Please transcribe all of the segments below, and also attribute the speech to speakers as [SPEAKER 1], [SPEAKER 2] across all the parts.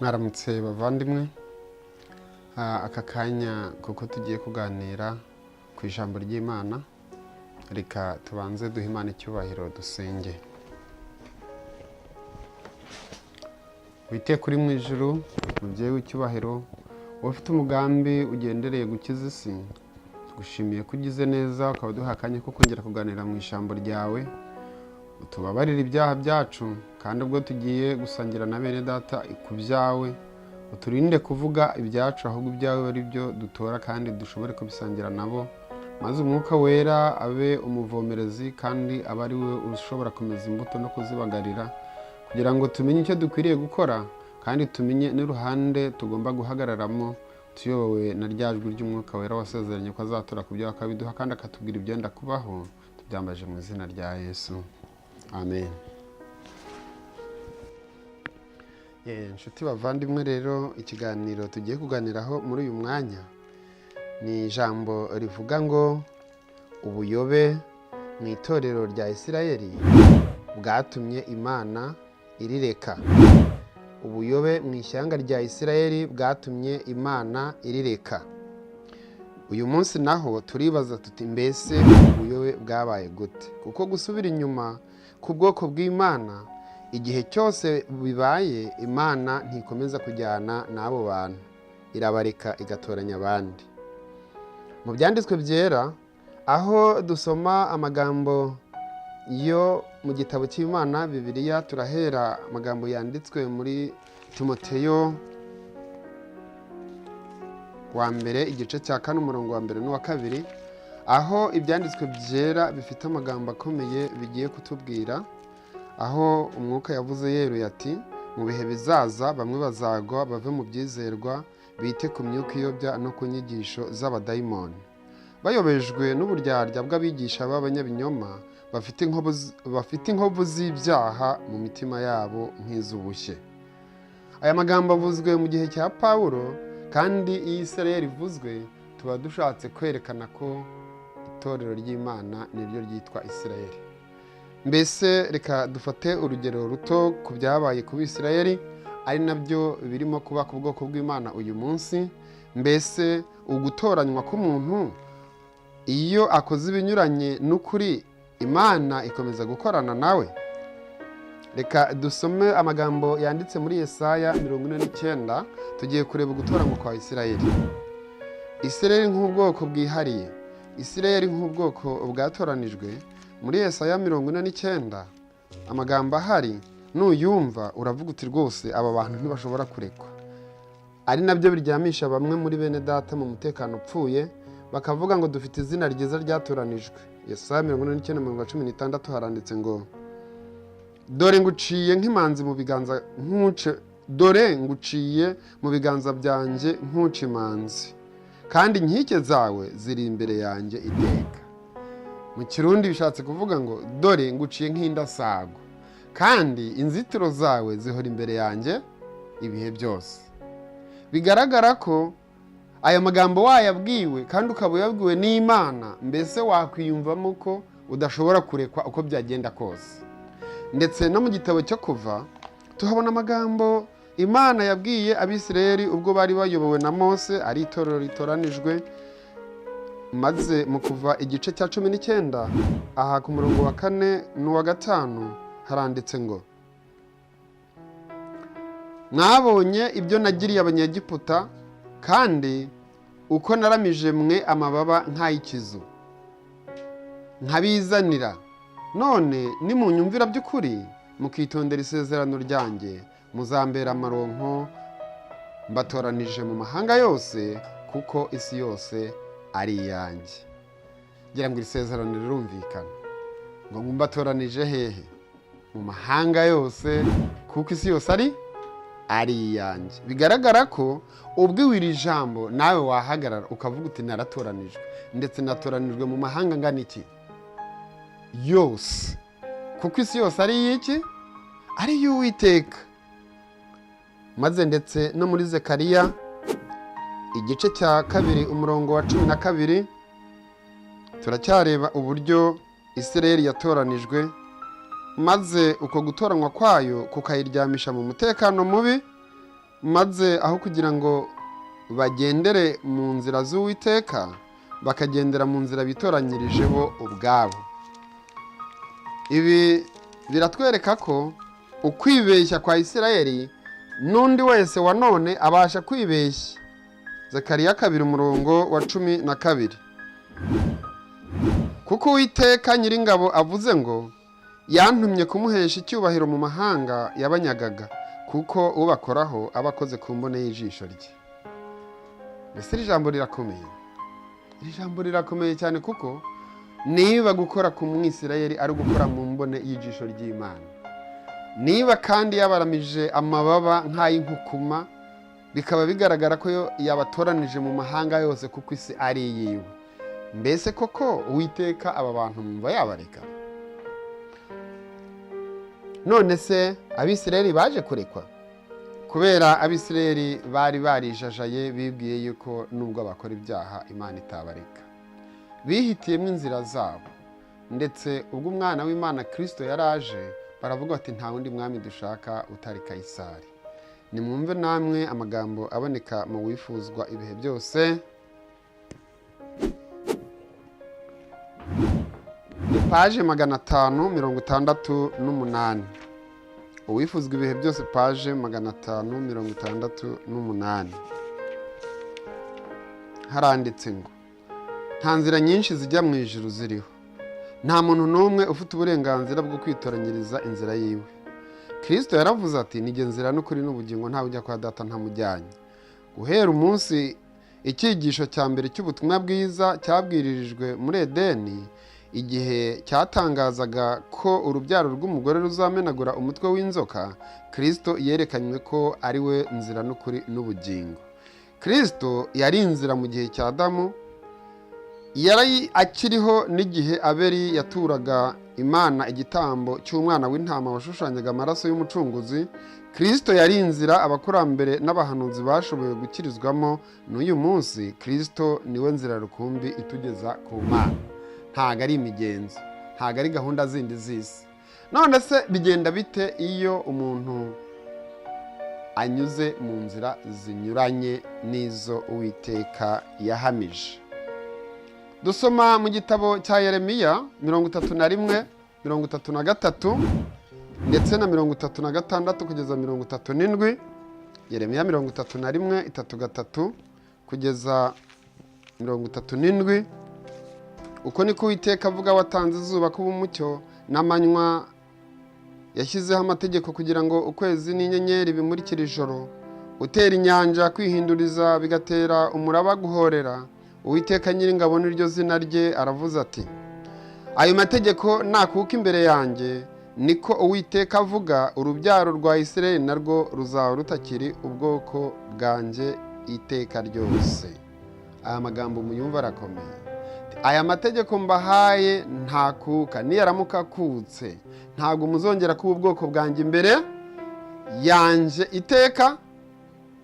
[SPEAKER 1] Mwaramutse bavandimwe. Aka kanya kuko tugiye kuganira ku ijambo ry'Imana, reka tubanze duhe Imana icyubahiro dusenge. Witeka uri mu ijuru, mubyeyi w'icyubahiro, wowe ufite umugambi ugendereye gukiza isi, tugushimiye ko ugize neza ukaba uduha akanya ko kongera kuganira mu ijambo ryawe. Utubabarire ibyaha byacu, kandi ubwo tugiye gusangira na bene data ku byawe, uturinde kuvuga ibyacu, ahubwo ibyawe ari byo dutora kandi dushobore kubisangira nabo, maze Umwuka Wera abe umuvomerezi kandi abe ari we ushobora kumeza imbuto no kuzibagarira, kugira ngo tumenye icyo dukwiriye gukora kandi tumenye n'uruhande tugomba guhagararamo, tuyobowe na rya jwi ry'Umwuka Wera wasezeranye ko azatura ku byawe akabiduha kandi akatubwira ibyenda kubaho. Tubyambaje mu izina rya Yesu, amen. Inshuti bavandimwe, rero ikiganiro tugiye kuganiraho muri uyu mwanya ni ijambo rivuga ngo ubuyobe mu itorero rya Isirayeli bwatumye Imana irireka. Ubuyobe mu ishyanga rya Isirayeli bwatumye Imana irireka. Uyu munsi naho turibaza tuti mbese ubuyobe bwabaye gute? Kuko gusubira inyuma ku bwoko bw'Imana igihe cyose bibaye, Imana ntikomeza kujyana n'abo bantu, irabareka igatoranya abandi. Mu byanditswe byera aho dusoma amagambo yo mu gitabo cy'Imana Bibiliya, turahera amagambo yanditswe muri Timoteyo wa mbere igice cya 4 umurongo wa mbere n'uwa kabiri, aho ibyanditswe byera bifite amagambo akomeye bigiye kutubwira, aho Umwuka yavuze yeruye ati mu bihe bizaza bamwe bazagwa bave mu byizerwa, bite ku myuka iyobya no ku nyigisho z'abadayimoni, bayobejwe n'uburyarya bw'abigisha b'abanyabinyoma bafite inkovu z'ibyaha mu mitima yabo nk'iz'ubushye. Aya magambo avuzwe mu gihe cya Pawulo, kandi iyo Isirayeli ivuzwe tuba dushatse kwerekana ko itorero ry'Imana niryo ryitwa Isirayeli. Mbese reka dufate urugero ruto ku byabaye ku Bisirayeli, ari nabyo birimo kuba ku bwoko bw'Imana uyu munsi. Mbese ugutoranywa k'umuntu iyo akoze ibinyuranye n'ukuri, Imana ikomeza gukorana nawe? Reka dusome amagambo yanditse muri Yesaya 49, tugiye kureba ugutoranywa kwa Isirayeli. Isirayeli nk'ubwoko bwihariye, Isirayeli nk'ubwoko bwatoranijwe. Muri Yesaya 49 amagambo ahari nuyumva uravuga uti rwose aba bantu ntibashobora kurekwa. Ari nabyo biryamisha bamwe muri bene data mu mutekano upfuye, bakavuga ngo dufite izina ryiza ryatoranijwe. Yesaya 49 mirongo 16 haranditse ngo dore nguciye nk'imanzi mu biganza nkuce, dore nguciye mu biganza byanjye nkuce imanzi, kandi inkike zawe ziri imbere yanjye iteka. Mu Kirundi bishatse kuvuga ngo dore nguciye nk'indasago, kandi inzitiro zawe zihora imbere yanjye ibihe byose. Bigaragara ko aya magambo wayabwiwe kandi ukaba uyabwiwe n'Imana, mbese wakwiyumvamo ko udashobora kurekwa uko byagenda kose. Ndetse no mu gitabo cyo Kuva tuhabona amagambo Imana yabwiye Abisirayeli ubwo bari bayobowe na Mose, ari itorero ritoranijwe. Maze mu Kuva igice cya 19 aha ku murongo wa 4 n'uwa 5 haranditse ngo mwabonye ibyo nagiriye Abanyegiputa, kandi uko naramije mwe amababa nk'ay'ikizu nkabizanira. None nimunyumvira by'ukuri mukitondera isezerano ryanjye, muzambera amaronko mbatoranije mu mahanga yose, kuko isi yose ari iyanjye. Ngira ngo iri sezerano rirumvikana, ngo mbatoranije hehe? Mu mahanga yose, kuko isi yose ari iyanjye. Bigaragara ko ubwiwe iri jambo nawe wahagarara ukavuga uti naratoranijwe, ndetse natoranijwe mu mahanga angana iki? Yose, kuko isi yose ari iy'iki? Ari iy'Uwiteka. Maze ndetse no muri Zekariya igice cya 2 umurongo wa 12 turacyareba uburyo Isirayeli yatoranijwe, maze uko gutoranywa kwayo kukayiryamisha mu mutekano mubi. Maze aho kugira ngo bagendere mu nzira z'Uwiteka, bakagendera mu nzira bitoranyirije bo ubwabo. Ibi biratwereka ko ukwibeshya kwa Isirayeli n'undi wese wa none abasha kwibeshya. Zakariya 2 umurongo wa 12. Kuko Uwiteka Nyiringabo avuze ngo yantumye kumuhesha icyubahiro mu mahanga yabanyagaga, kuko ubakoraho aba akoze ku mbone y'ijisho rye. Mbese iri jambo rirakomeye, iri jambo rirakomeye cyane, kuko niba gukora ku Mwisirayeli ari ugukora mu mbone y'ijisho ry'Imana, niba kandi yabaramije amababa nk'ay'inkukuma, bikaba bigaragara ko yabatoranije mu mahanga yose kuko isi ari iyiwe. Mbese koko Uwiteka aba bantu mwumva yabareka? None se Abisirayeli baje kurekwa? Kubera Abisirayeli bari barijajaye, bibwiye yuko nubwo bakora ibyaha Imana itabareka. Bihitiyemo inzira zabo, ndetse ubwo umwana w'Imana Kristo yaraje baravuga bati nta wundi mwami dushaka utari Kayisari. Nimwumve namwe amagambo aboneka mu wifuzwa ibihe byose. Ni paje 568. Uwifuzwa ibihe byose, paje 568. Haranditse ngo nta nzira nyinshi zijya mu ijuru ziriho, nta muntu n'umwe ufite uburenganzira bwo kwitoranyiriza inzira yiwe. Kristo yaravuze ati nijye nzira n'ukuri n'ubugingo, ntawe ujya kwa data ntamujyanye. Guhera umunsi icyigisho cya mbere cy'ubutumwa bwiza cyabwiririjwe muri Edeni, igihe cyatangazaga ko urubyaro rw'umugore ruzamenagura umutwe w'inzoka, Kristo yerekanywe ko ari we nzira n'ukuri n'ubugingo. Kristo yari inzira mu gihe cya Adamu, yari akiriho n'igihe Abeli yaturaga Imana igitambo cy'umwana w'intama washushanyaga amaraso y'umucunguzi. Kristo yari inzira abakurambere n'abahanuzi bashoboye gukirizwamo. N'uyu munsi Kristo niwe nzira rukumbi itugeza ku Mana. Ntago ari imigenzo, ntago ari gahunda zindi z'isi. None se bigenda bite iyo umuntu anyuze mu nzira zinyuranye n'izo Uwiteka yahamije? Dusoma mu gitabo cya Yeremiya 31, 33 ndetse na 36 kugeza 37. Yeremiya 31, 33 kugeza 37. Uko niko Uwiteka avuga, watanze izuba kuba umucyo n'amanywa, yashyizeho amategeko kugira ngo ukwezi n'inyenyeri bimurikire ijoro, utera inyanja kwihinduriza bigatera umuraba guhorera. Uwiteka Nyiringabo niryo zina rye, aravuze ati ayo mategeko nakuka imbere yanjye, niko Uwiteka avuga, urubyaro rwa Isirayeli narwo ruzaba rutakiri ubwoko bwanjye iteka ryose. Aya magambo muyumva arakomeye. Aya mategeko mbahaye ntakuka, niyaramuka akutse ntabwo muzongera kuba ubwoko bwanjye imbere yanjye iteka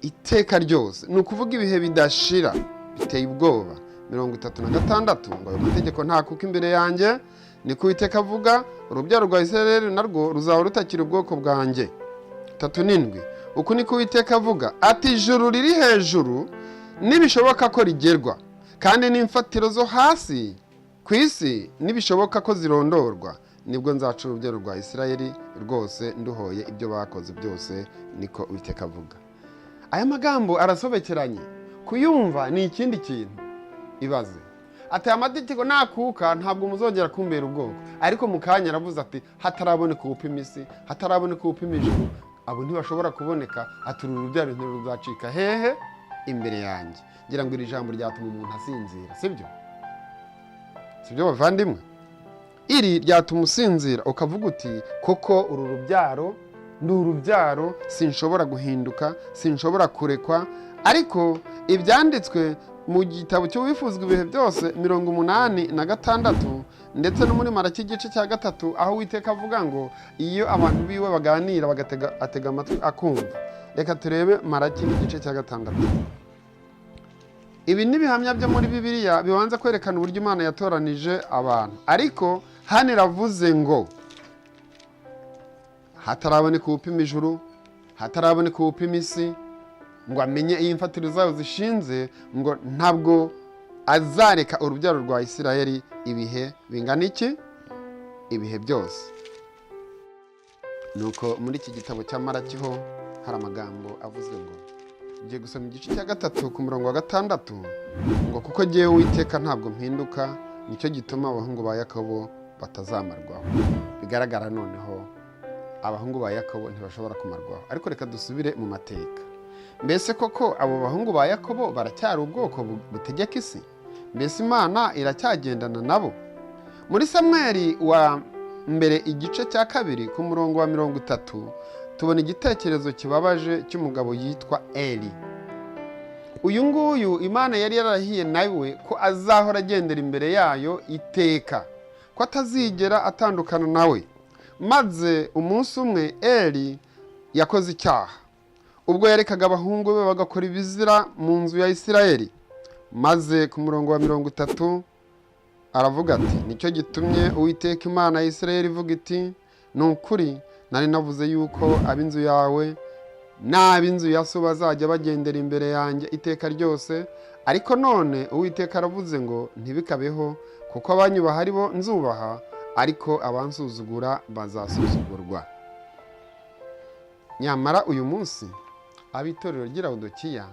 [SPEAKER 1] iteka ryose. Ni ukuvuga ibihe bidashira, biteye ubwoba. 36 ngo ayo mategeko ntakuka imbere yanjye, niko Uwiteka avuga, urubyaro rwa Isirayeli narwo ruzaba rutakiri ubwoko bwanjye. 37 uku niko Uwiteka avuga ati ijuru riri hejuru nibishoboka ko rigerwa, kandi n'imfatiro zo hasi ku isi nibishoboka ko zirondorwa, nibwo nzaca urubyaro rwa Isirayeli rwose nduhoye ibyo bakoze byose, niko Uwiteka avuga. Aya magambo arasobekeranye, kuyumva ni ikindi kintu. Ibaze ati aya mategeko nakuka ntabwo muzongera kumbera ubwoko, ariko mu kanya aravuze ati hataraboneka uwupima isi, hataraboneka uwupima ijuru, abo ntibashobora kuboneka, ati uru rubyaro ntiruzacika hehe imbere yanjye. Ngira ngo iri jambo ryatuma umuntu asinzira, sibyo? Sibyo bavandimwe? Iri ryatuma usinzira ukavuga uti koko uru rubyaro ni urubyaro, sinshobora guhinduka, sinshobora kurekwa. Ariko ibyanditswe mu gitabo cy'uwifuzwa ibihe byose 86 ndetse no muri Malaki igice cya 3, aho Uwiteka avuga ngo iyo abantu biwe baganira bagatega atega amatwi akumva. Reka turebe Malaki igice cya 6. Ibi ni ibihamya byo muri Bibiliya bibanza kwerekana uburyo Imana yatoranije abantu, ariko hano iravuze ngo hataraboneka uwupima ijuru, hataraboneka uwupima isi, Ngo amenye iyo imfatiro zayo zishinze, ngo ntabwo azareka urubyaro rwa Isirayeli ibihe bingana iki? Ibihe byose. Nuko muri iki gitabo cya Maraki ho hari amagambo avuzwe ngo, ngiye gusoma igice cya 3 ku murongo wa 6, ngo kuko jyewe Uwiteka ntabwo mpinduka, nicyo gituma abahungu ba Yakobo batazamarwaho. Bigaragara noneho abahungu ba Yakobo ntibashobora kumarwaho. Ariko reka dusubire mu mateka. Mbese koko abo bahungu ba Yakobo baracyari ubwoko butegeka isi? Mbese Imana iracyagendana nabo? Muri Samweli wa mbere igice cya 2 ku murongo wa 30 tubona igitekerezo kibabaje cy'umugabo yitwa Eli. Uyu nguyu Imana yari yarahiye nawe ko azahora agendera imbere yayo iteka, ko atazigera atandukana nawe. Maze umunsi umwe Eli yakoze icyaha ubwo yarekaga abahungu be bagakora ibizira mu nzu ya Isirayeli. Maze ku murongo wa 30 aravuga ati, nicyo gitumye Uwiteka Imana ya Isirayeli ivuga iti, ni ukuri nari navuze yuko ab'inzu yawe n'ab'inzu ya so bazajya bagendera imbere yanjye iteka ryose, ariko none Uwiteka aravuze ngo ntibikabeho, kuko abanyubaha ari bo nzubaha, ariko abansuzugura bazasuzugurwa. Nyamara uyu munsi ab'itorero ry'Ilawodikiya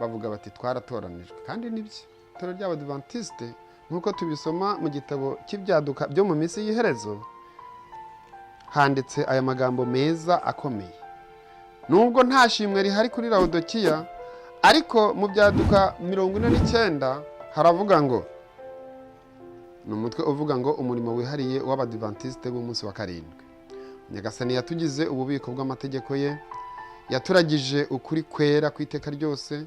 [SPEAKER 1] bavuga bati twaratoranijwe, kandi nibyo. Itorero ry'Abadivantisite nk'uko tubisoma mu gitabo cy'ibyaduka byo mu minsi y'iherezo, handitse aya magambo meza akomeye. Nubwo nta shimwe rihari kuri Lawodikiya, ariko mu byaduka 49 haravuga ngo, ni umutwe uvuga ngo umurimo wihariye w'Abadivantisite b'umunsi wa 7. Nyagasani yatugize ububiko bw'amategeko ye, yaturagije ukuri kwera ku iteka ryose,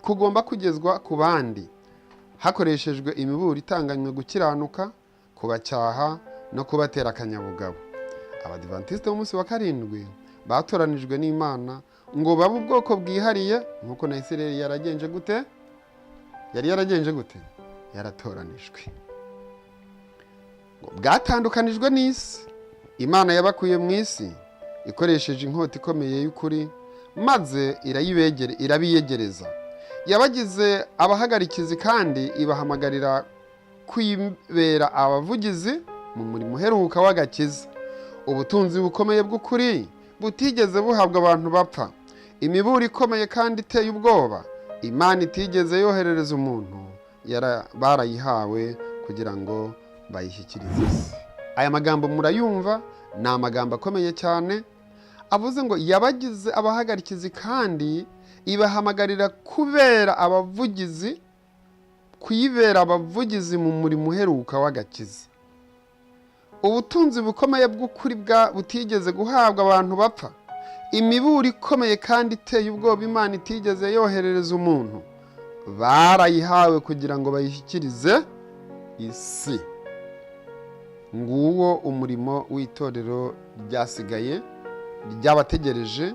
[SPEAKER 1] kugomba kugezwa ku bandi hakoreshejwe imiburo itanganywe gukiranuka, kubacyaha no kubatera akanyabugabo. Abadivantisite b'umunsi wa 7 batoranijwe n'Imana ngo babe ubwoko bwihariye, nk'uko na Isirayeli yaragenje gute? Yari yaragenje gute? Yaratoranijwe. Ngo bwatandukanijwe n'isi. Imana yabakuye mu isi ikoresheje inkota ikomeye y'ukuri, maze irabiyegereza. Yabagize abahagarikizi kandi ibahamagarira kwibera abavugizi mu murimo uheruka w'agakiza. Ubutunzi bukomeye bw'ukuri butigeze buhabwa abantu bapfa, imiburo ikomeye kandi iteye ubwoba Imana itigeze yoherereza umuntu, barayihawe kugira ngo bayishyikirize isi. Aya magambo murayumva, ni amagambo akomeye cyane, avuze ngo yabagize abahagarikizi kandi ibahamagarira kubera abavugizi, kuyibera abavugizi mu murimo uheruka w'agakiza. Ubutunzi bukomeye bw'ukuri butigeze guhabwa abantu bapfa, imiburo ikomeye kandi iteye ubwoba Imana itigeze yoherereza umuntu, barayihawe kugira ngo bayishyikirize isi. Nguwo umurimo w'itorero ryasigaye ry'abategereje,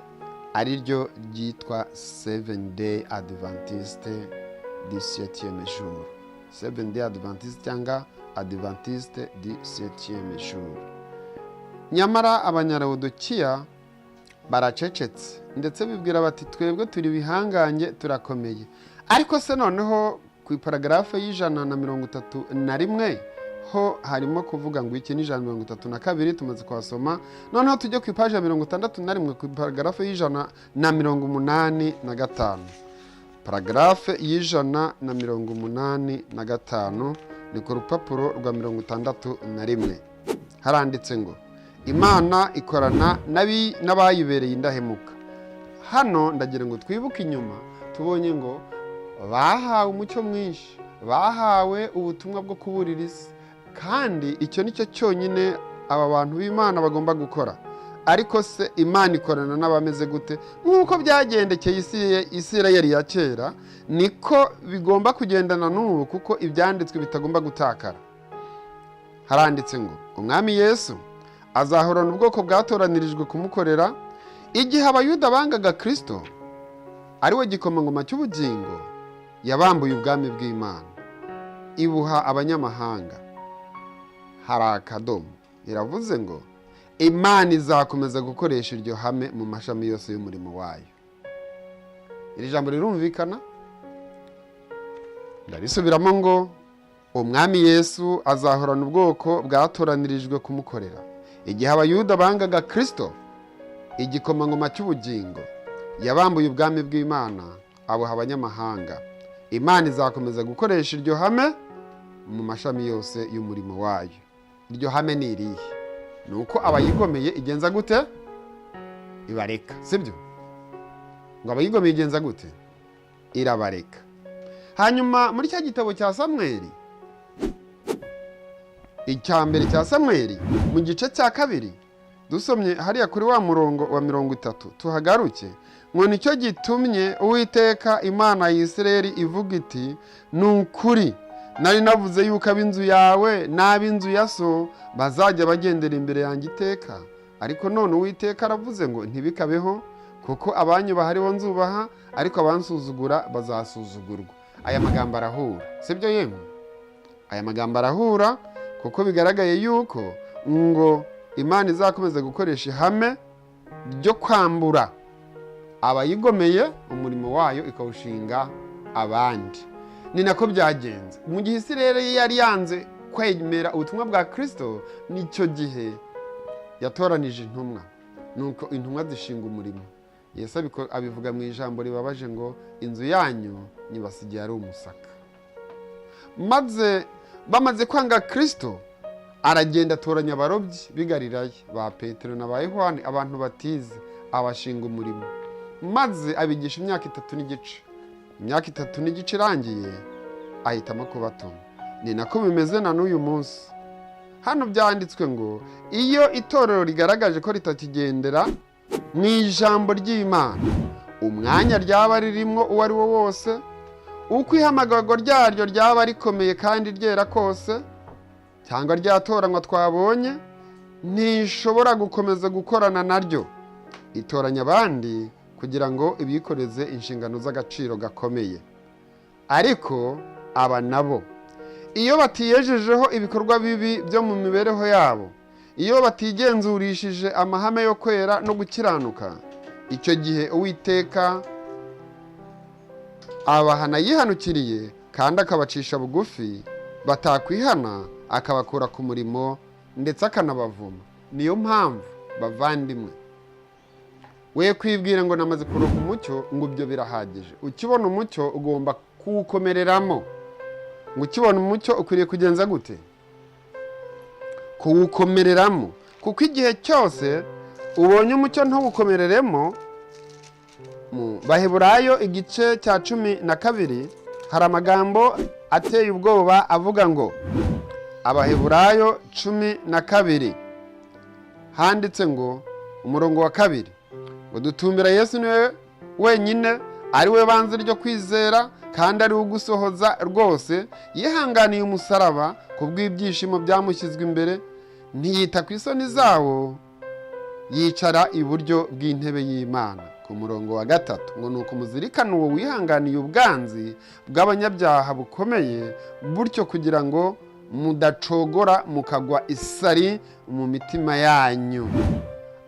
[SPEAKER 1] ari ryo ryitwa Seven Day Adventiste du septième jour. Seven Day Adventiste cyangwa Adventiste du septième jour. Nyamara Abanyalawodikiya baracecetse, ndetse bibwira bati twebwe turi bihangange, turakomeye. Ariko se noneho ku iparagrafe y'131 ho harimo kuvuga ngo iki? Ni 132, tumaze kuhasoma. Noneho tujye ku ipaji ya 61, ku iparagrafe y'185. Paragrafe y'185 ni ku rupapuro rwa 61, haranditse ngo Imana ikorana n'abayibereye indahemuka. Hano ndagira ngo twibuke inyuma, tubonye ngo bahawe umucyo mwinshi, bahawe ubutumwa bwo kuburira isi, kandi icyo ni cyo cyonyine aba bantu b'Imana bagomba gukora. Ariko se Imana ikorana n'abameze gute? Nk'uko byagendekeye Isirayeli ya kera, niko bigomba kugendana n'ubu, kuko ibyanditswe bitagomba gutakara. Haranditse ngo Umwami Yesu azahorana ubwoko bwatoranirijwe kumukorera. Igihe Abayuda bangaga Kristo ari we gikomangoma cy'ubugingo, yabambuye ubwami bw'Imana ibuha abanyamahanga. Hari akadomo. Iravuze ngo Imana izakomeza gukoresha iryo hame mu mashami yose y'umurimo wayo. Iri jambo rirumvikana, ndarisubiramo ngo Umwami Yesu azahorana ubwoko bwatoranirijwe kumukorera. Igihe Abayuda bangaga Kristo, igikomangoma cy'ubugingo, yabambuye ubwami bw'Imana abuha abanyamahanga. Imana izakomeza gukoresha iryo hame mu mashami yose y'umurimo wayo. Iryo hame ni irihe? Ni uko abayigomeye igenza gute? Ibareka, sibyo? Ngo abayigomeye igenza gute? Irabareka. Hanyuma muri cya gitabo cya Samweli, icya mbere cya Samweli, mu gice cya 2, dusomye hariya kuri wa murongo wa 30, tuhagaruke, ngo nicyo gitumye Uwiteka Imana ya Isirayeli ivuga iti: ni ukuri nari navuze yuko ab'inzu yawe n'ab'inzu ya so bazajya bagendera imbere yanjye iteka, ariko none Uwiteka aravuze ngo ntibikabeho, kuko abanyubaha aribo nzubaha, ariko abansuzugura bazasuzugurwa. Aya magambo arahura, sibyo yemwe? Aya magambo arahura kuko bigaragaye yuko ngo Imana izakomeza gukoresha ihame ryo kwambura abayigomeye umurimo wayo ikawushinga abandi. Ni nako byagenze mu gihe Isirayeli yari yanze kwemera ubutumwa bwa Kristo. Nicyo gihe yatoranije intumwa, nuko intumwa zishinga umurimo. Yesu abivuga mu ijambo ribabaje ngo inzu yanyu nyibasigiye ari umusaka. Maze bamaze kwanga Kristo, aragenda atoranya abarobyi b'i Galilaya, ba Petero na ba Yohani, abantu batize, abashinga umurimo, maze abigisha imyaka 3 n'igice. Imyaka 3 n'igice irangiye ahitamo kubatuma. Ni nako bimeze na n'uyu munsi. Hano byanditswe ngo iyo itorero rigaragaje ko ritakigendera mu ijambo ry'Imana, umwanya ryaba ririmo uwo ari wo wose, uko ihamagarwa ryaryo ryaba rikomeye kandi ryera kose, cyangwa ryatoranywa twabonye, ntishobora gukomeza gukorana naryo. Itoranya abandi kugira ngo ibikoreze inshingano z'agaciro gakomeye. Ariko aba nabo iyo batiyejejeho ibikorwa bibi byo mu mibereho yabo, iyo batigenzurishije amahame yo kwera no gukiranuka, icyo gihe Uwiteka abahana yihanukiriye kandi akabacisha bugufi, batakwihana akabakura ku murimo ndetse akanabavuma. Niyo mpamvu bavandimwe, we kwibwira ngo namaze kuronka umucyo ngo ibyo birahagije. Ukibona umucyo ugomba kuwukomereramo. Ngo ukibona umucyo ukwiriye kugenza gute? Kuwukomereramo. Kuko igihe cyose ubonye umucyo ntuwukomereremo. Mu Baheburayo igice cya 12 hari amagambo ateye ubwoba avuga ngo, Abaheburayo 12 handitse ngo umurongo wa 2 ngo dutumbira Yesu niwe wenyine ari we banze ryo kwizera kandi ari we ugusohoza rwose, yihanganiye umusaraba kubw'ibyishimo byamushyizwe imbere, ntiyita ku isoni zawo, yicara iburyo bw'intebe y'Imana. Ku murongo wa 3 ngo nuko muzirikana uwo wihanganiye ubwanzi bw'abanyabyaha bukomeye butyo, kugira ngo mudacogora mukagwa isari mu mitima yanyu.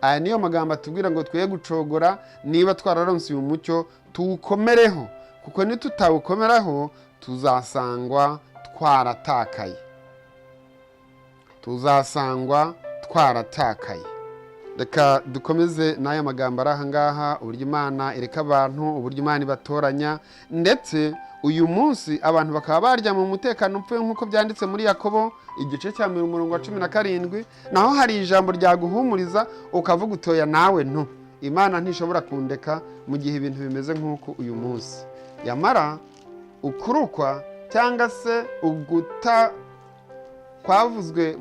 [SPEAKER 1] Aya niyo magambo atubwira ngo twe gucogora niba twararonse uyu mucyo, tuwukomereho, kuko nitutawukomeraho tuzasangwa twaratakaye. Tuzasangwa twaratakaye. Reka dukomeze n'aya magambo ari aha ngaha, uburyo Imana ireka abantu, uburyo Imana ibatoranya, ndetse uyu munsi abantu bakaba barya mu mutekano upfuye nk'uko byanditse muri Yakobo igice cya 17. Naho hari ijambo ryaguhumuriza ukavuga utoya nawe nto, Imana ntishobora kundeka mu gihe ibintu bimeze nk'uko uyu munsi. Yamara ukurukwa cyangwa se uguta kwavuzwe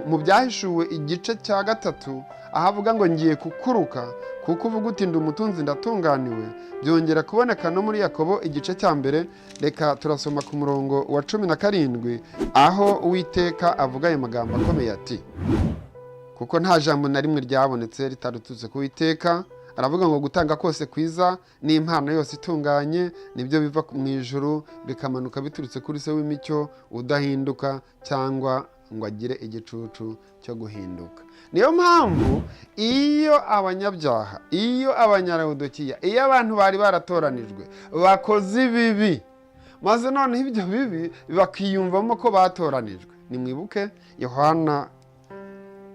[SPEAKER 1] mu byahishuwe igice cya 3, aho avuga ngo ngiye kukuruka kuko uvuga uti ndi umutunzi ndatunganiwe, byongera kuboneka no muri Yakobo igice cya 1. Reka turasoma ku murongo wa 17, aho Uwiteka avuga ayo magambo akomeye ati kuko nta jambo na rimwe ryabonetse ritarututse ku Uwiteka. Aravuga ngo gutanga kose kwiza n'impano yose itunganye nibyo biva mu ijuru bikamanuka biturutse kuri se w'imicyo udahinduka cyangwa ngo agire igicucu cyo guhinduka. Niyo mpamvu iyo abanyabyaha, iyo Abanyarawudokiya, iyo abantu bari baratoranijwe bakoze ibibi, maze noneho ibyo bibi bakiyumvamo ko batoranijwe. Nimwibuke Yohana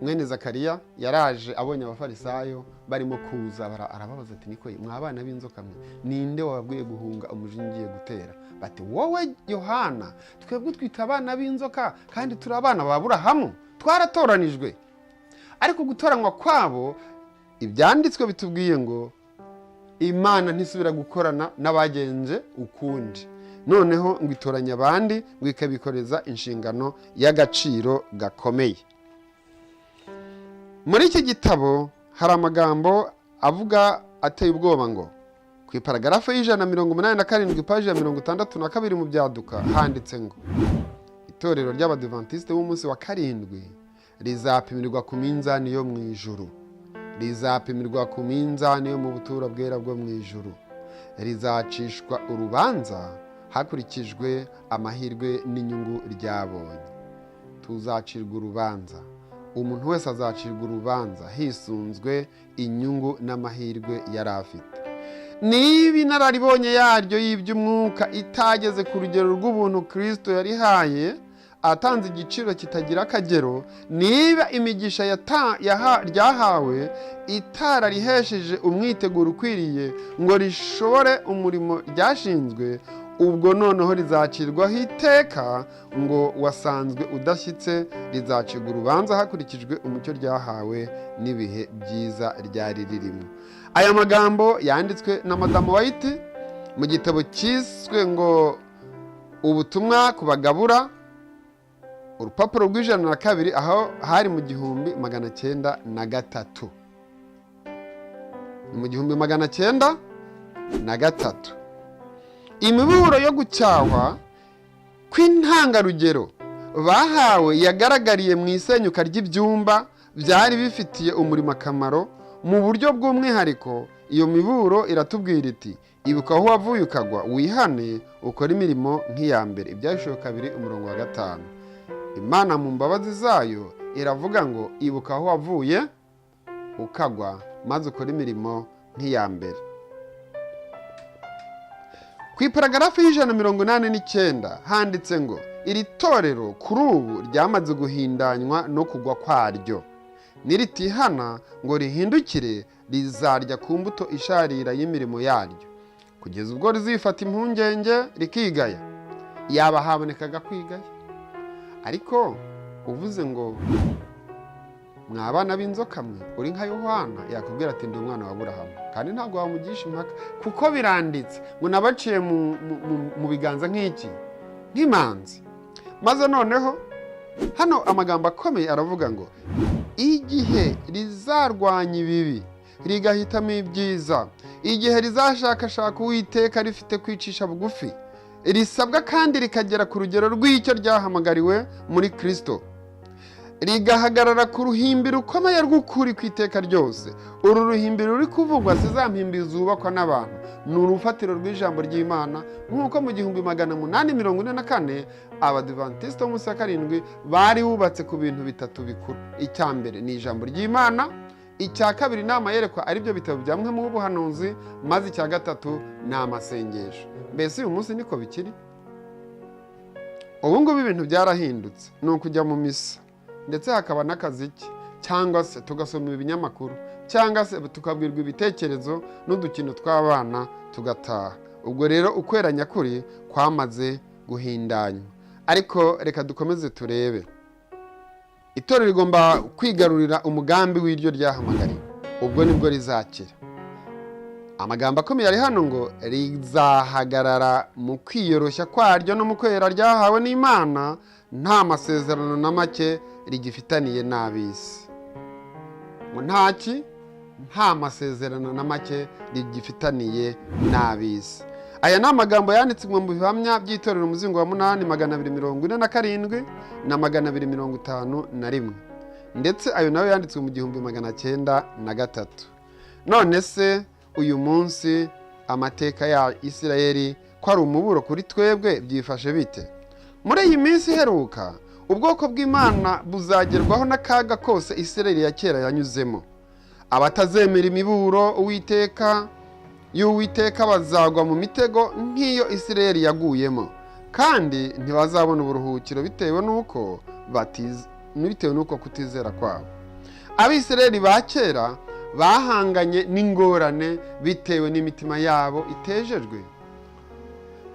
[SPEAKER 1] mwene Zakariya yaraje abonye Abafarisayo barimo kuza, arababaza ati: "Niko mwa bana b'inzoka mwe, ninde wababwiye guhunga umujinya ugiye gutera?" Bati: "Wowe Yohana, twebwe twita abana b'inzoka kandi turi abana ba Burahamu, twaratoranijwe." Ariko gutoranywa kwabo, ibyanditswe bitubwiye ngo Imana ntisubira gukorana n'abagenje ukundi. Noneho ngo itoranya abandi, ngo ikabikoreza inshingano y'agaciro gakomeye. Muri iki gitabo hari amagambo avuga ateye ubwoba, ngo ku iparagarafu ya 187, paji ya 62 mu Byaduka, handitse ngo itorero ry'Abadivantisite b'umunsi wa karindwi rizapimirwa ku minzani yo mu ijuru, rizapimirwa ku minzani yo mu buturo bwera bwo mu ijuru, rizacishwa urubanza hakurikijwe amahirwe n'inyungu ryabonye. Tuzacirwa urubanza, umuntu wese azacirwa urubanza hisunzwe inyungu n'amahirwe yari afite. Niba inararibonye yaryo y'iby'umwuka itageze ku rugero rw'ubuntu Kirisito yarihaye atanze igiciro kitagira akagero, niba imigisha ryahawe itararihesheje umwiteguro ukwiriye ngo rishobore umurimo ryashinzwe, ubwo noneho rizacirwaho iteka ngo wasanzwe udashyitse, rizacirwa urubanza hakurikijwe umucyo ryahawe n'ibihe byiza ryari ririmo. Aya magambo yanditswe na Madamu White mu gitabo cyiswe ngo Ubutumwa ku Bagabura, urupapuro rwa 102, aho hari mu 1903. Ni mu 1903. Imiburo yo gucyahwa kw'intangarugero bahawe yagaragariye mu isenyuka ry'ibyumba byari bifitiye umurimo akamaro mu buryo bw'umwihariko. Iyo miburo iratubwira iti: "Ibuka aho wavuye ukagwa, wihane, ukore imirimo nk'iya mbere." Ibyahishuwe 2 umurongo wa 5. Imana mu mbabazi zayo iravuga ngo: "Ibuka aho wavuye ukagwa, maze ukore imirimo nk'iya mbere." Ku iparagarafu ya 189 handitse ngo iri torero kuri ubu ryamaze guhindanywa no kugwa kwaryo, niritihana ngo rihindukire, rizarya ku mbuto isharira y'imirimo yaryo kugeza ubwo rizifata impungenge rikigaya, yaba habonekaga kwigaya. Ariko uvuze ngo: "Mwa bana b'inzoka mwe," uri nka Yohana, yakubwira ati: "Ndi umwana wa Burahamu." Kandi ntabwo wamugisha impaka kuko biranditse ngo nabaciye mu biganza nk'iki, nk'imanzi. Maze noneho hano amagambo akomeye aravuga ngo igihe rizarwanya ibibi rigahitamo ibyiza, igihe rizashakashaka Uwiteka rifite kwicisha bugufi risabwa kandi rikagera ku rugero rw'icyo ryahamagariwe muri Kirisito, rigahagarara ku ruhimbi rukomeye rw'ukuri ku iteka ryose. Uru ruhimbi ruri kuvugwa si za mpimbi zubakwa n'abantu, ni urufatiro rw'ijambo ry'Imana, nk'uko mu 1844 Abadivantisite b'umunsi wa karindwi bari bubatse ku bintu bitatu bikuru. Icya mbere ni ijambo ry'Imana, icya kabiri ni amayerekwa, aribyo bitabo bya mwe w'ubuhanuzi, maze icya gatatu ni amasengesho. Mbese uyu munsi niko bikiri? Ubu ngubu ibintu byarahindutse, ni ukujya mu misa, ndetse hakaba n'akaziki, cyangwa se tugasoma ibinyamakuru, cyangwa se tukabwirwa ibitekerezo n'udukino tw'abana, tugataha. Ubwo rero ukwera nyakuri kwamaze guhindanywa. Ariko reka dukomeze turebe. Itorero rigomba kwigarurira umugambi w'iryo ryahamagariwe, ubwo nibwo rizakira. Amagambo akomeye ari hano ngo rizahagarara mu kwiyoroshya kwaryo no mu kwera ryahawe n'Imana, nta masezerano na make rigifitaniye n'ab'isi. Ngo ntaki? Nta masezerano na make rigifitaniye n'ab'isi. Aya ni amagambo yanditse mu bihamya by'itorero, umuzingo wa 8, 247 na 251, ndetse ayo nayo yanditswe mu 1903. None se uyu munsi amateka ya Isirayeli ko ari umuburo kuri twebwe, byifashe bite muri iyi minsi iheruka? Ubwoko bw'Imana buzagerwaho n'akaga kose Isirayeli ya kera yanyuzemo. Abatazemera imiburo Uwiteka y'Uwiteka bazagwa mu mitego nk'iyo Isirayeli yaguyemo, kandi ntibazabona uburuhukiro bitewe n'uko kutizera kwabo. Abisirayeli ba kera bahanganye n'ingorane bitewe n'imitima yabo itejejwe,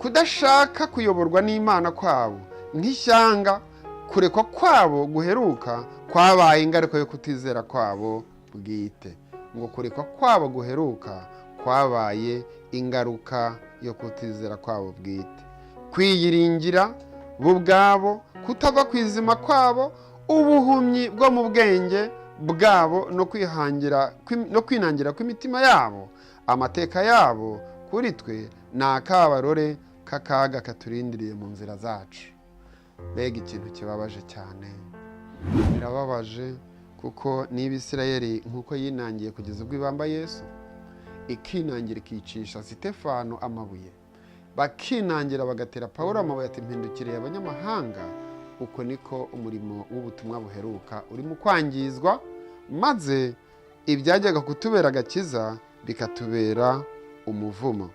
[SPEAKER 1] kudashaka kuyoborwa n'Imana kwabo nk'ishyanga. Kurekwa kwabo guheruka kwabaye ingaruka yo kutizera kwabo bwite. Ngo kurekwa kwabo guheruka kwabaye ingaruka yo kutizera kwabo bwite, kwiyiringira bo ubwabo, kutava ku izima kwabo, ubuhumyi bwo mu bwenge bwabo no kwihangira no kwinangira kw'imitima yabo. Amateka yabo kuri twe ni akabarore k'akaga katurindiriye mu nzira zacu. Mbega ikintu kibabaje cyane! Birababaje kuko niba Isirayeli nk'uko yinangiye kugeza ubwo ibamba Yesu, ikinangira ikicisha Sitefano amabuye, bakinangira bagatera Pawulo amabuye ati: "Mpindukiriye abanyamahanga", uko niko umurimo w'ubutumwa buheruka urimo kwangizwa, maze ibyajyaga kutubera agakiza bikatubera umuvumo.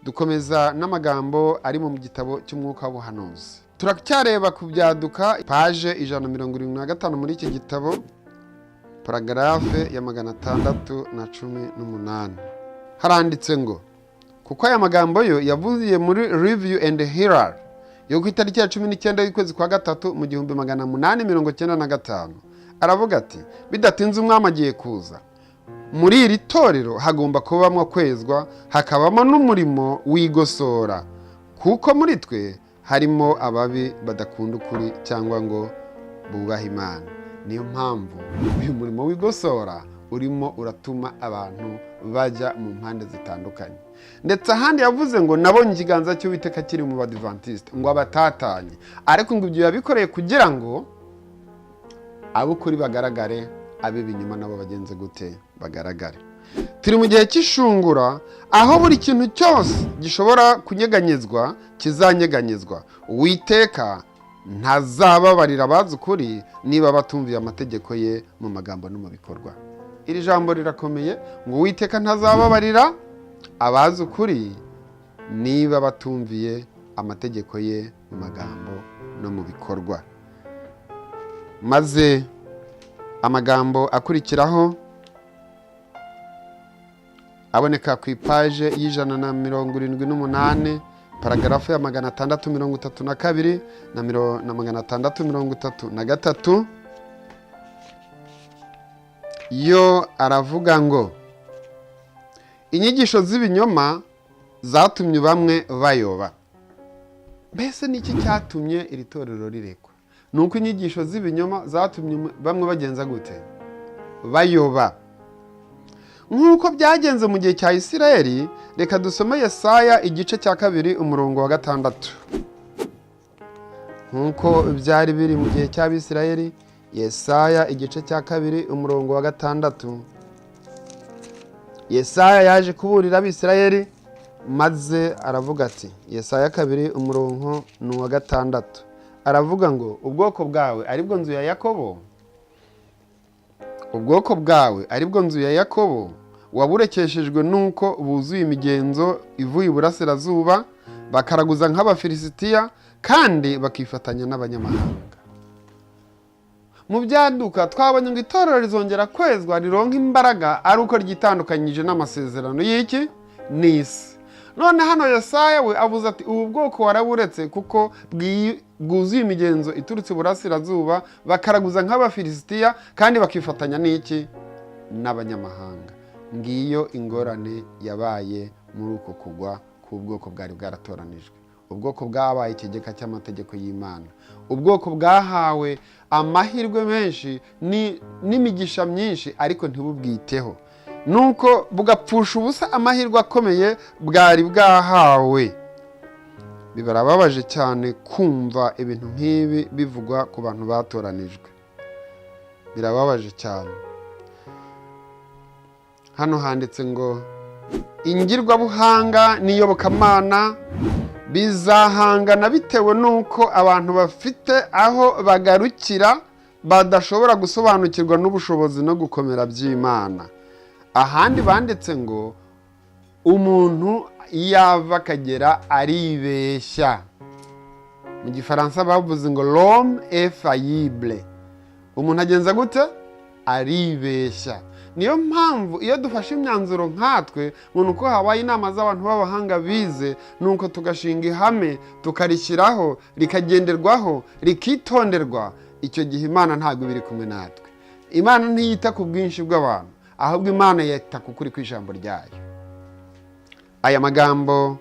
[SPEAKER 1] Dukomeza n'amagambo ari mu gitabo cy'Umwuka w'Ubuhanuzi. Turacyareba ku Byaduka, page 175 muri iki gitabo, paragraphe ya 618. Haranditse ngo, kuko aya magambo yo yavuye muri Review and Herald yo ku itariki ya 19 y'ukwezi kwa gatatu mu 1895, aravuga ati: "Bidatinze Umwami agiye kuza. Muri iri torero hagomba kubamo kwezwa, hakabamo n'umurimo w'igosora, kuko muri twe harimo ababi badakunda ukuri cyangwa ngo bubahe Imana." Niyo mpamvu uyu murimo w'igosora urimo uratuma abantu bajya mu mpande zitandukanye. Ndetse ahandi yavuze ngo: "Nabonye ikiganza cy'Uwiteka kiri mu Badivantiste ngo abatatanye", ariko ngo ibyo yabikoreye kugira ngo ab'ukuri bagaragare, ab'ibinyoma nabo bagenze gute? Bagaragare. Turi mu gihe cy'ishungura, aho buri kintu cyose gishobora kunyeganyezwa kizanyeganyezwa. Uwiteka ntazababarira abazi ukuri niba batumviye amategeko ye mu magambo no mu bikorwa. Iri jambo rirakomeye, ngo Uwiteka ntazababarira abazi ukuri niba batumviye amategeko ye mu magambo no mu bikorwa. Maze amagambo akurikiraho aboneka ku ipaje y'178, paragarafu ya 632 na 633, yo aravuga ngo inyigisho z'ibinyoma zatumye bamwe bayoba. Mbese ni iki cyatumye iri torero rirekwa? Ni uko inyigisho z'ibinyoma zatumye bamwe bagenza gute? Bayoba, nk'uko byagenze mu gihe cya Isirayeli. Reka dusome Yesaya igice cya 2, umurongo wa 6. Nk'uko byari biri mu gihe cy'Abisirayeli, Yesaya igice cya 2, umurongo wa 6. Yesaya yaje kuburira Abisirayeli, maze aravuga ati, Yesaya 2, umurongo ni uwa 6, aravuga ngo: "Ubwoko bwawe, aribwo nzu ya Yakobo, ubwoko bwawe, aribwo nzu ya Yakobo, waburekeshejwe n'uko buzuye imigenzo ivuye iburasirazuba, bakaraguza nk'Abafilisitiya kandi bakifatanya n'abanyamahanga." Mu Byaduka twabonye ngo itorero rizongera kwezwa, rironka imbaraga ari uko ryitandukanyije n'amasezerano y'iki n'isi. None hano Yesaya we avuze ati: "Ubu bwoko waraburetse kuko bwuzuye imigenzo iturutse iburasirazuba, bakaraguza nk'Abafilisitiya kandi bakifatanya n'iki? N'abanyamahanga." Ngiyo ingorane yabaye muri uko kugwa k'ubwoko bwari bwaratoranijwe, ubwoko bwabaye ikigega cy'amategeko y'Imana, ubwoko bwahawe amahirwe menshi n'imigisha myinshi, ariko ntibubwiteho, nuko bugapfusha ubusa amahirwe akomeye bwari bwahawe. Birababaje cyane kumva ibintu nk'ibi bivugwa ku bantu batoranijwe, birababaje cyane. Hano handitse ngo ingirwabuhanga n'iyobokamana Bizahangana bitewe n'uko abantu bafite aho bagarukira, badashobora gusobanukirwa n'ubushobozi no gukomera by'Imana. Ahandi banditse ngo umuntu yava akagera aribeshya. Mu Gifaransa bavuze ngo "L'homme est faillible." Umuntu agenza gute? Aribeshya. Niyo mpamvu iyo dufashe imyanzuro nkatwe ngo ni uko habaye inama z'abantu b'abahanga bize, nuko tugashinga ihame, tukarishyiraho, rikagenderwaho, rikitonderwa, icyo gihe Imana ntabwo iba iri kumwe natwe. Imana ntiyita ku bwinshi bw'abantu, ahubwo Imana yita ku kuri kw'ijambo ryayo. Aya magambo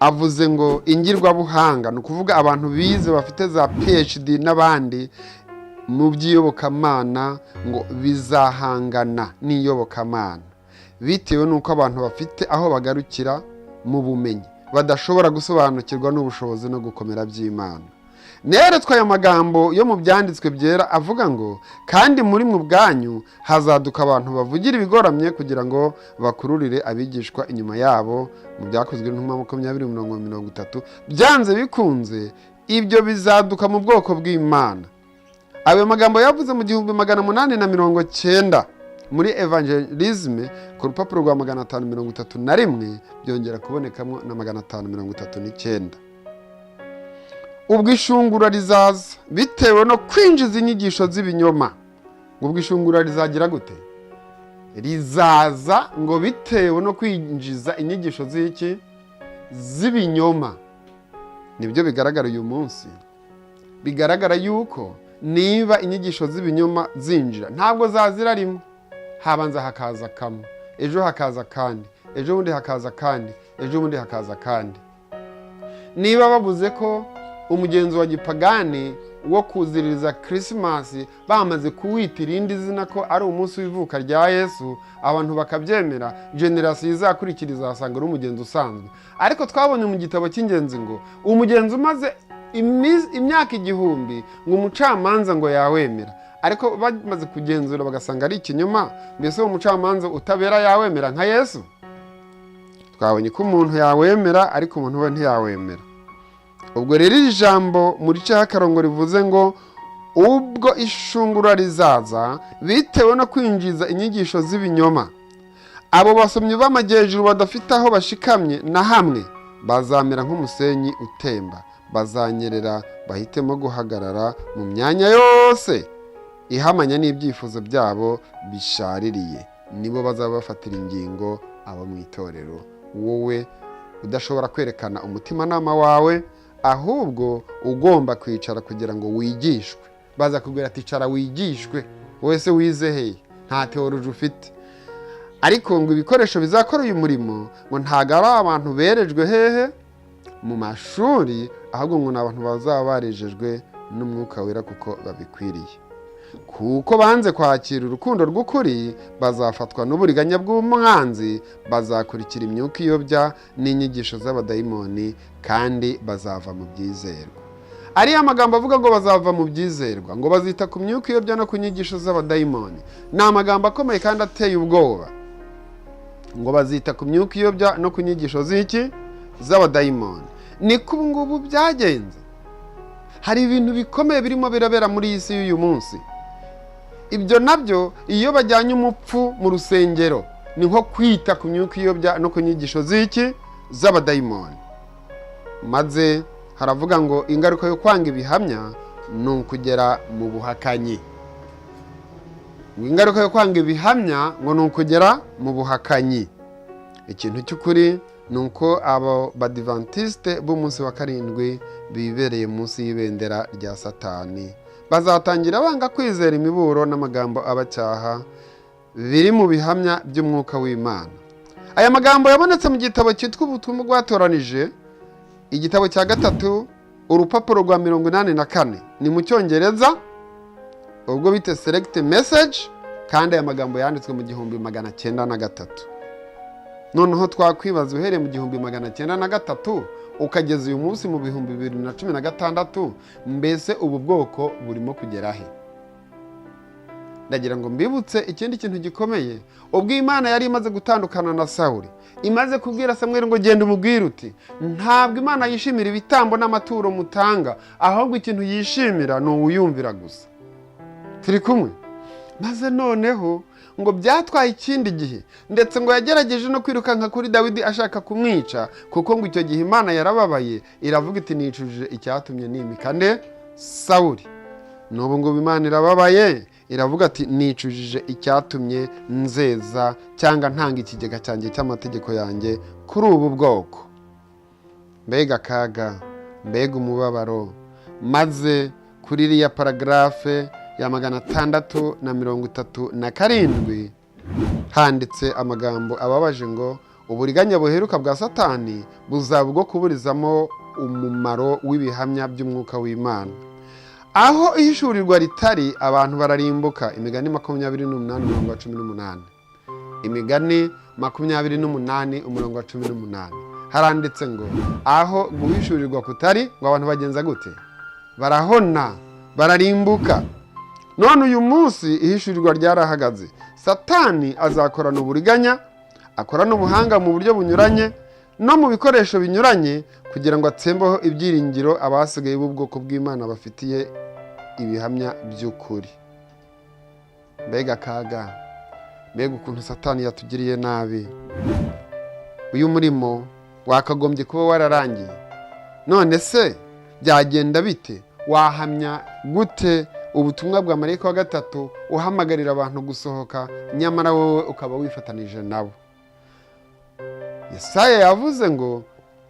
[SPEAKER 1] avuze ngo ingirwabuhanga, ni ukuvuga abantu bize bafite za PhD n'abandi mu by'iyobokamana, ngo bizahangana n'iyobokamana bitewe n'uko abantu bafite aho bagarukira mu bumenyi, badashobora gusobanukirwa n'ubushobozi no gukomera by'Imana. Neretswe aya magambo yo mu byanditswe byera avuga ngo: "Kandi muri mwe ubwanyu hazaduka abantu bavugira ibigoramye kugira ngo bakururire abigishwa inyuma yabo", mu Byakozwe n'Intumwa 20:30. Byanze bikunze ibyo bizaduka mu bwoko bw'Imana. Ayo magambo yavuze mu 1890 muri Evangelism ku rupapuro rwa 531, byongera kubonekamo na 539. Ubwo ishungura rizaza bitewe no kwinjiza inyigisho z'ibinyoma. Ngo ubwo ishungura rizagira gute? Rizaza ngo bitewe no kwinjiza inyigisho z'iki? Z'ibinyoma. Nibyo bigaragara uyu munsi. Bigaragara yuko niba inyigisho z'ibinyoma zinjira, ntabwo zazira rimwe. Habanza hakaza kamwe, ejo hakaza kandi, ejo bundi hakaza kandi, ejo bundi hakaza kandi. Niba bavuze ko umugenzo wa gipagani wo kuziririza Kirisimasi bamaze kuwita irindi zina, ko ari umunsi w'ivuka rya Yesu, abantu bakabyemera, génération izakurikira izasanga ari umugenzo usanzwe. Ariko twabonye mu gitabo cy'ingenzi ngo umugenzo umaze imyaka 1000, ngo umucamanza ngo yawemera, ariko bamaze kugenzura bagasanga ari ikinyoma. Mbese uwo mucamanza utabera yawemera nka Yesu? Twabonye ko umuntu yawemera, ariko umuntu we ntiyawemera. Ubwo rero iri jambo muri cya akarongo rivuze ngo ubwo ishungura rizaza bitewe no kwinjiza inyigisho z'ibinyoma, abo basomyi b'amajyejuru badafite aho bashikamye na hamwe bazamera nk'umusenyi utemba, bazanyerera, bahitemo guhagarara mu myanya yose ihamanya n'ibyifuzo byabo bishaririye. Nibo bazaba bafatira ingingo abo mu itorero. Wowe udashobora kwerekana umutimanama wawe, ahubwo ugomba kwicara kugira ngo wigishwe, baza kubwira ati: "Icara wigishwe." Wowe se wize hehe? Nta théologie ufite. Ariko ngo ibikoresho bizakora uyu murimo ngo ntabwo ari abantu berejwe hehe? Mu mashuri, ahubwo ngo ni abantu bazaba barejejwe n'Umwuka Wera kuko babikwiriye. Kuko banze kwakira urukundo rw'ukuri, bazafatwa n'uburiganya bw'umwanzi, bazakurikira imyuka iyobya n'inyigisho z'abadayimoni, kandi bazava mu byizerwa. Ariya magambo avuga ngo bazava mu byizerwa, ngo bazita ku myuka iyobya no ku nyigisho z'abadayimoni, ni amagambo akomeye kandi ateye ubwoba. Ngo bazita ku myuka iyobya no ku nyigisho z'iki? Z'abadayimoni. Niko ubu ngubu byagenze. Hari ibintu bikomeye birimo birabera muri iyi si y'uyu munsi. Ibyo nabyo, iyo bajyanye umupfu mu rusengero, ni nko kwita ku myuka iyobya no ku nyigisho z'iki? Z'abadayimoni. Maze haravuga ngo ingaruka yo kwanga ibihamya ni ukugera mu buhakanyi. Ngo ingaruka yo kwanga ibihamya ngo ni ukugera mu buhakanyi. Ikintu cy'ukuri ni uko abo Badivantisite b'umunsi wa karindwi bibereye munsi y'ibendera rya Satani bazatangira banga kwizera imiburo n'amagambo abacyaha biri mu bihamya by'Umwuka w'Imana. Aya magambo yabonetse mu gitabo cyitwa Ubutumwa bwatoranije, igitabo cya gatatu, urupapuro rwa 84. Ni mu Cyongereza, ubwo bite Select Message, kandi aya magambo yanditswe mu 1903. Noneho twakwibaza, uhereye mu 1903 ukageza uyu munsi mu 2016, mbese ubu bwoko burimo kugera he? Ndagira ngo mbibutse ikindi kintu gikomeye. Ubwo Imana yari imaze gutandukana na Sawuli, imaze kubwira Samweli ngo genda umubwire uti ntabwo Imana yishimira ibitambo n'amaturo mutanga, ahubwo ikintu yishimira ni uwuyumvira gusa. Turi kumwe? Maze noneho ngo byatwaye ikindi gihe, ndetse ngo yagerageje no kwirukanka kuri Dawidi ashaka kumwica, kuko ngo icyo gihe Imana yarababaye iravuga iti nicujije icyatumye nimika nde? Sawuli. N'ubu ngubu Imana irababaye iravuga ati nicujije icyatumye nzeza cyangwa ntanga ikigega cyanjye cy'amategeko yanjye kuri ubu bwoko. Mbega akaga, mbega umubabaro! Maze kuri iriya paragarafe ya 637 handitse amagambo ababaje ngo uburiganya buheruka bwa Satani buzaba ubwo kuburizamo umumaro w'ibihamya by'umwuka w'Imana. Aho ihishurirwa ritari, abantu bararimbuka. Imigani 28 umurongo wa 18. Imigani 28 umurongo wa 18 haranditse ngo aho guhishurirwa kutari, ngo abantu bagenza gute? Barahona, bararimbuka. None uyu munsi ihishurirwa ryarahagaze. Satani azakorana uburiganya, akorana ubuhanga mu buryo bunyuranye no mu bikoresho binyuranye, kugira ngo atsembeho ibyiringiro abasigaye b'ubwoko bw'Imana bafitiye ibihamya by'ukuri. Mbega akaga, mbega ukuntu Satani yatugiriye nabi! Uyu murimo wakagombye kuba wararangiye. None se byagenda bite? Wahamya gute ubutumwa bwa marayika wa gatatu uhamagarira abantu gusohoka, nyamara wowe ukaba wifatanije nabo? Yesaya yavuze ngo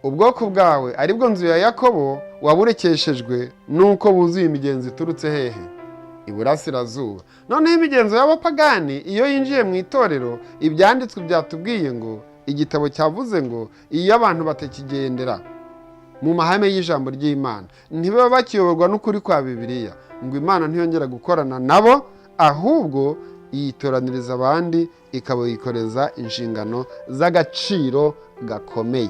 [SPEAKER 1] ubwoko bwawe, aribwo nzu ya Yakobo, waburekeshejwe nuko buzuye imigenzo iturutse hehe? Iburasirazuba. Noneho imigenzo y'abapagani iyo yinjiye mu itorero, ibyanditswe byatubwiye ngo, igitabo cyavuze ngo iyo abantu batakigendera mu mahame y'ijambo ry'Imana, ntibaba bakiyoborwa n'ukuri kwa Bibiliya, ngo Imana ntiyongera gukorana nabo, ahubwo yitoraniriza abandi ikabikoreza inshingano z'agaciro gakomeye.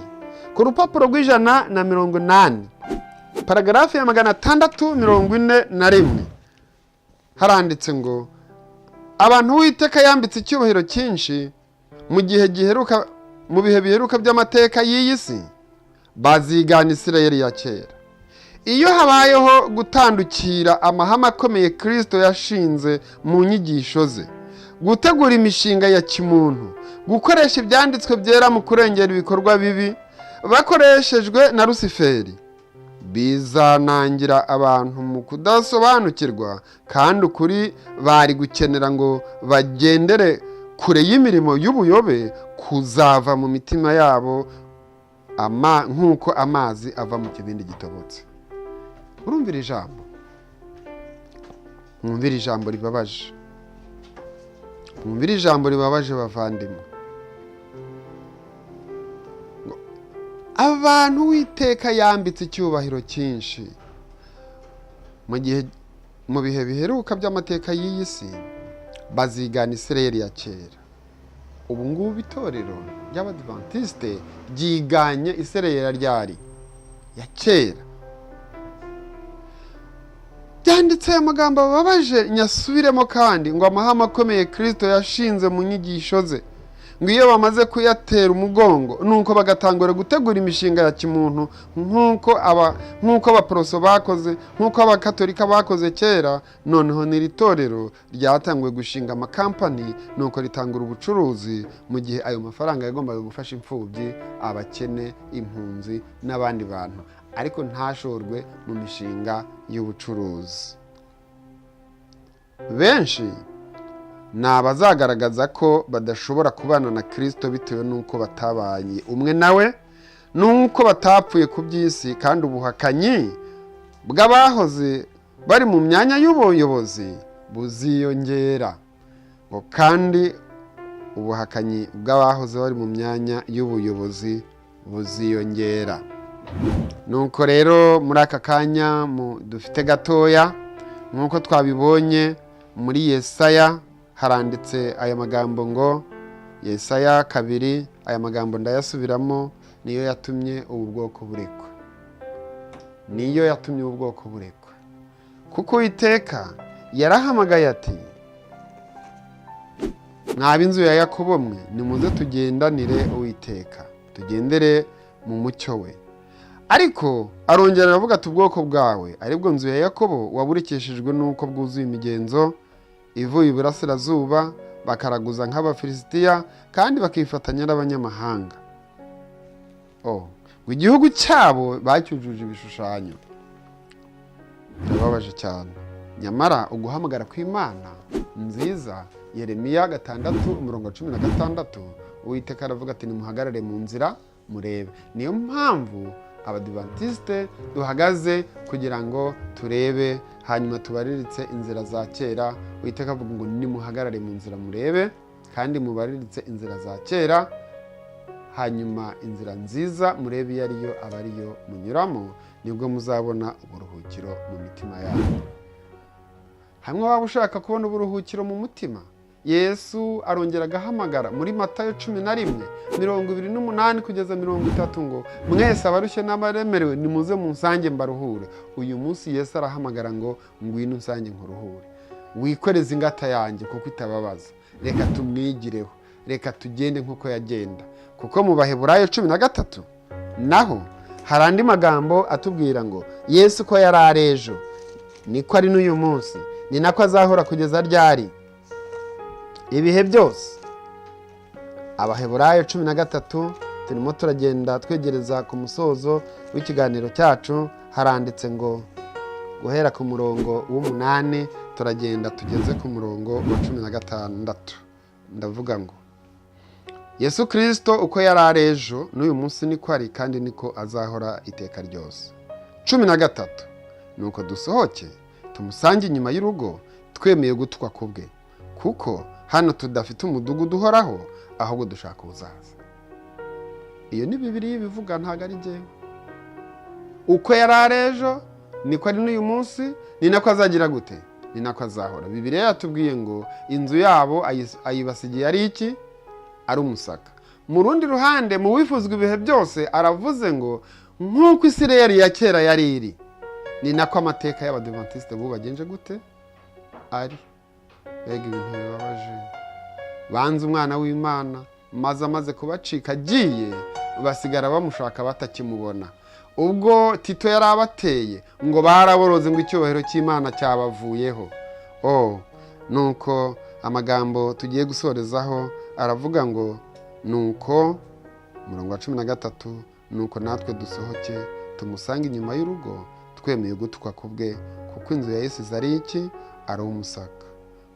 [SPEAKER 1] Ku rupapuro rw'180, paragarafu ya 641, haranditse ngo abantu Uwiteka yambitse icyubahiro cyinshi mu gihe giheruka, mu bihe biheruka by'amateka y'iyi si, bazigana Isirayeli ya kera. Iyo habayeho gutandukira amahame akomeye Kirisito yashinze mu nyigisho ze, gutegura imishinga ya kimuntu, gukoresha ibyanditswe byera mu kurengera ibikorwa bibi bakoreshejwe na Rusiferi, bizanangira abantu mu kudasobanukirwa, kandi ukuri bari gukenera ngo bagendere kure y'imirimo y'ubuyobe kuzava mu mitima yabo nk'uko amazi ava mu kibindi gitobotse. Urumvira ijambo, mwumvire ijambo ribabaje, mwumvire ijambo ribabaje, bavandimwe. Abantu Uwiteka yambitse icyubahiro cyinshi mu gihe, mu bihe biheruka by'amateka y'iyi si, bazigana Isirayeli ya kera. Ubu ngubu itorero ry'Abadivantisite ryiganye Isirayeli ryari ya kera. Byanditse aya magambo ababaje, nyasubiremo kandi, ngo amahame akomeye Kirisito yashinze mu nyigisho ze, ngo iyo bamaze kuyatera umugongo, nuko bagatangura gutegura imishinga ya kimuntu nk'uko abaporoso bakoze, nk'uko Abakatolika bakoze kera, noneho n'iri torero ryatanguye gushinga amakampani, nuko ritangura ubucuruzi, mu gihe ayo mafaranga yagombaga gufasha imfubyi, abakene, impunzi n'abandi bantu, ariko ntashorwe mu mishinga y'ubucuruzi. Benshi ni abazagaragaza ko badashobora kubana na Kirisito bitewe n'uko batabanye umwe nawe, n'uko batapfuye ku by'isi, kandi ubuhakanyi bw'abahoze bari mu myanya y'ubuyobozi buziyongera. Ngo kandi ubuhakanyi bw'abahoze bari mu myanya y'ubuyobozi buziyongera. Nuko rero muri aka kanya dufite gatoya, nk'uko twabibonye muri Yesaya, haranditse aya magambo ngo Yesaya 2, aya magambo ndayasubiramo, niyo yatumye ubu bwoko burekwa, niyo yatumye ubu bwoko burekwa, kuko Uwiteka yarahamagaye ati Mwaba inzu ya Yakobo mwe, nimuze tugendanire Uwiteka, tugendere mu mucyo we. Ariko arongera aravuga ati ubwoko bwawe, aribwo nzu ya Yakobo, waburikishijwe n'uko bwuzuye imigenzo ivuye iburasirazuba, bakaraguza nk'Abafilisitiya kandi bakifatanya n'abanyamahanga. Ngo igihugu cyabo bacyujuje ibishushanyo. Birababaje cyane. Nyamara uguhamagara kw'Imana nziza, Yeremiya 6:16, Uwiteka aravuga ati nimuhagarare mu nzira murebe. Niyo mpamvu Abadivantisite duhagaze kugira ngo turebe, hanyuma tubariritse inzira za kera. Uwiteka avuga ngo nimuhagarare mu nzira murebe, kandi mubariritse inzira za kera, hanyuma inzira nziza murebe iyo ariyo aba ariyo munyuramo, nibwo muzabona uburuhukiro mu mitima yanyu. Hamwe waba ushaka kubona uburuhukiro mu mutima, Yesu arongera agahamagara muri Matayo 11:28 kugeza 30 ngo mwese abarushye n'abaremerewe nimuze munsange mbaruhure. Uyu munsi Yesu arahamagara ngo ngwino unsange nkuruhure, wikoreze ingata yanjye kuko itababaza. Reka tumwigireho, reka tugende nkuko yagenda. Kuko mu Baheburayo 13 naho hari andi magambo atubwira ngo Yesu ko yari ari ejo niko ari n'uyu munsi, ni nako azahora kugeza ryari, ibihe byose. Abaheburayo 13, turimo turagenda twegereza ku musozo w'ikiganiro cyacu. Haranditse ngo guhera ku murongo w'8 turagenda tugeze ku murongo wa 16. Ndavuga ngo Yesu Kristo uko yari ari ejo n'uyu munsi niko ari, kandi niko azahora iteka ryose. 13, nuko dusohoke tumusange inyuma y'urugo twemeye gutwa kubwe, kuko hano tudafite umudugudu uhoraho, ahubwo dushaka uzaza. Iyo ni Bibiliya ibivuga, ntago ari jyewe. Uko yari ari ejo niko ari n'uyu munsi, ni nako azagira gute, ni nako azahora. Bibiliya yatubwiye ngo inzu yabo ayibasigiye ari iki? Ari umusaka. Mu rundi ruhande, mu wifuzwa ibihe byose aravuze ngo nk'uko Isirayeli ya kera yari iri, ni nako amateka y'Abadivantisite bubu bagenje gute ari. Mbega ibintu bibabaje! Banze umwana w'Imana, maze amaze kubacika agiye, basigara bamushaka batakimubona. Ubwo Tito yari abateye ngo baraboroze ngo icyubahiro cy'Imana cyabavuyeho. Nuko amagambo tugiye gusorezaho aravuga ngo nuko, umurongo wa 13, nuko natwe dusohoke tumusange inyuma y'urugo twemeye gutwa kubwe, kuko inzu ya Yesu ari iki? Ari umusaka.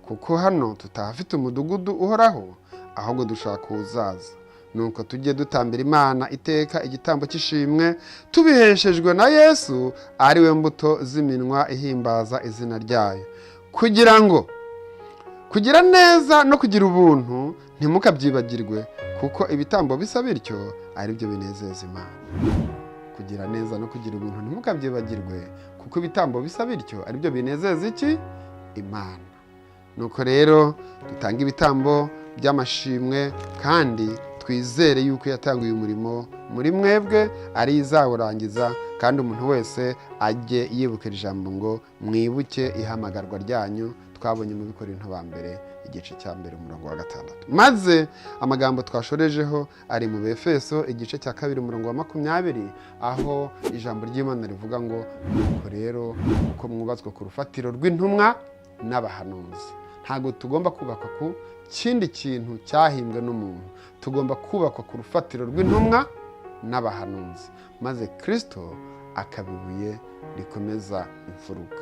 [SPEAKER 1] Kuko hano tutahafite umudugudu uhoraho, ahubwo dushaka uzaza. Nuko tujye dutambira Imana iteka igitambo cy'ishimwe, tubiheshejwe na Yesu, ari we mbuto z'iminwa ihimbaza izina ryayo. Kugira ngo kugira neza no kugira ubuntu ntimukabyibagirwe, kuko ibitambo bisa bityo ari byo binezeza Imana. Kugira neza no kugira ubuntu ntimukabyibagirwe, kuko ibitambo bisa bityo ari byo binezeza iki? Imana. Nuko rero dutanga ibitambo by'amashimwe, kandi twizere yuko yatanguye umurimo muri mwebwe ari izawurangiza, kandi umuntu wese ajye yibuka ijambo ngo mwibuke ihamagarwa ryanyu twabonye mu Bikorinto ba mbere igice cya 1 umurongo wa 6. Maze amagambo twashorejeho ari mu Befeso igice cya 2 umurongo wa 20, aho ijambo ry'Imana rivuga ngo nuko rero uko mwubatswe ku rufatiro rw'intumwa n'abahanuzi. Ntabwo tugomba kubakwa ku kindi kintu cyahimbwe n'umuntu, tugomba kubakwa ku rufatiro rw'intumwa n'abahanuzi, maze Kristo akaba ibuye rikomeza imfuruka.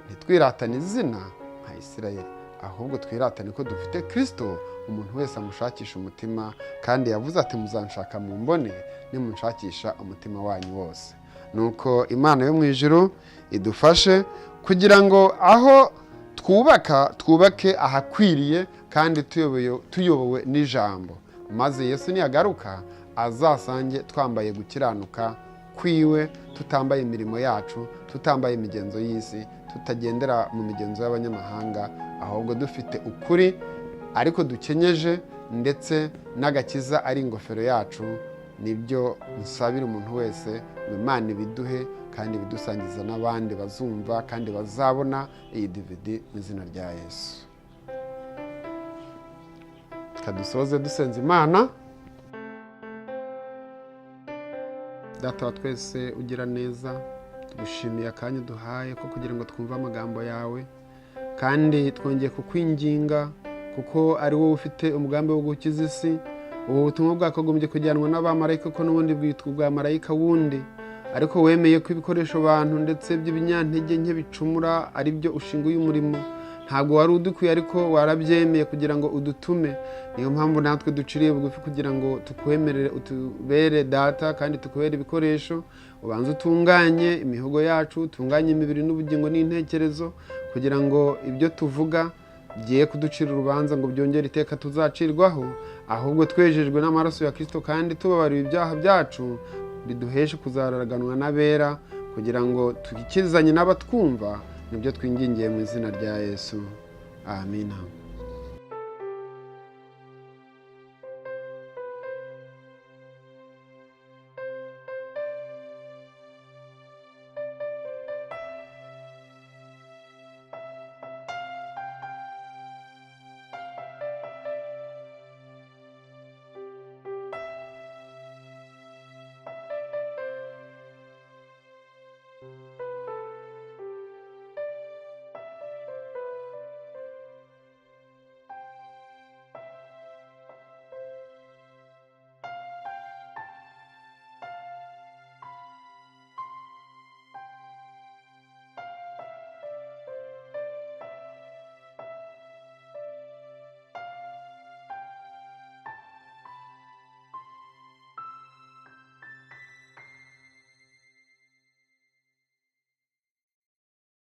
[SPEAKER 1] Ntitwiratane izina nka Isirayeli, ahubwo twiratane ko dufite Kristo. Umuntu wese amushakisha umutima, kandi yavuze ati muzanshaka mumbone nimunshakisha umutima wanyu wose. Nuko Imana yo mu ijuru idufashe kugira ngo aho twubaka twubake ahakwiriye, kandi tuyobowe n'ijambo, maze Yesu niyagaruka azasange twambaye gukiranuka kwiwe, tutambaye imirimo yacu, tutambaye imigenzo y'isi, tutagendera mu migenzo y'abanyamahanga, ahubwo dufite ukuri ariko dukenyeje, ndetse n'agakiza ari ingofero yacu. Nibyo nsabira umuntu wese ngo Imana ibiduhe, kandi bidusangiza n'abandi bazumva kandi bazabona iyi DVD mu izina rya Yesu. Reka dusoze dusenze Imana. Data wa twese ugira neza, tugushimiye akanya duhaye ko kugira ngo twumve amagambo yawe, kandi twongeye kukwinginga kuko ari wowe ufite umugambi wo gukiza isi. Ubu butumwa bwakagombye kujyanwa n'abamarayika kuko n'ubundi bwitwa ubwa marayika wundi, ariko wemeye ko ibikoresho abantu ndetse by'ibinyantege nke bicumura ari byo ushinguye umurimo. Ntabwo wari udukwiye ariko warabyemeye kugira ngo udutume. Niyo mpamvu natwe duciriye bugufi kugira ngo tukwemerere utubere data kandi tukubere ibikoresho. Ubanze utunganye imihogo yacu, utunganye imibiri n'ubugingo n'intekerezo, kugira ngo ibyo tuvuga bigiye kuducira urubanza ngo byongere iteka tuzacirwaho, ahubwo twejejwe n'amaraso ya Kristo kandi tubabariwe ibyaha byacu, biduheshe kuzaraganwa n'abera, kugira ngo twikizanye n'abatwumva. Nibyo twingingiye mu izina rya Yesu, amina.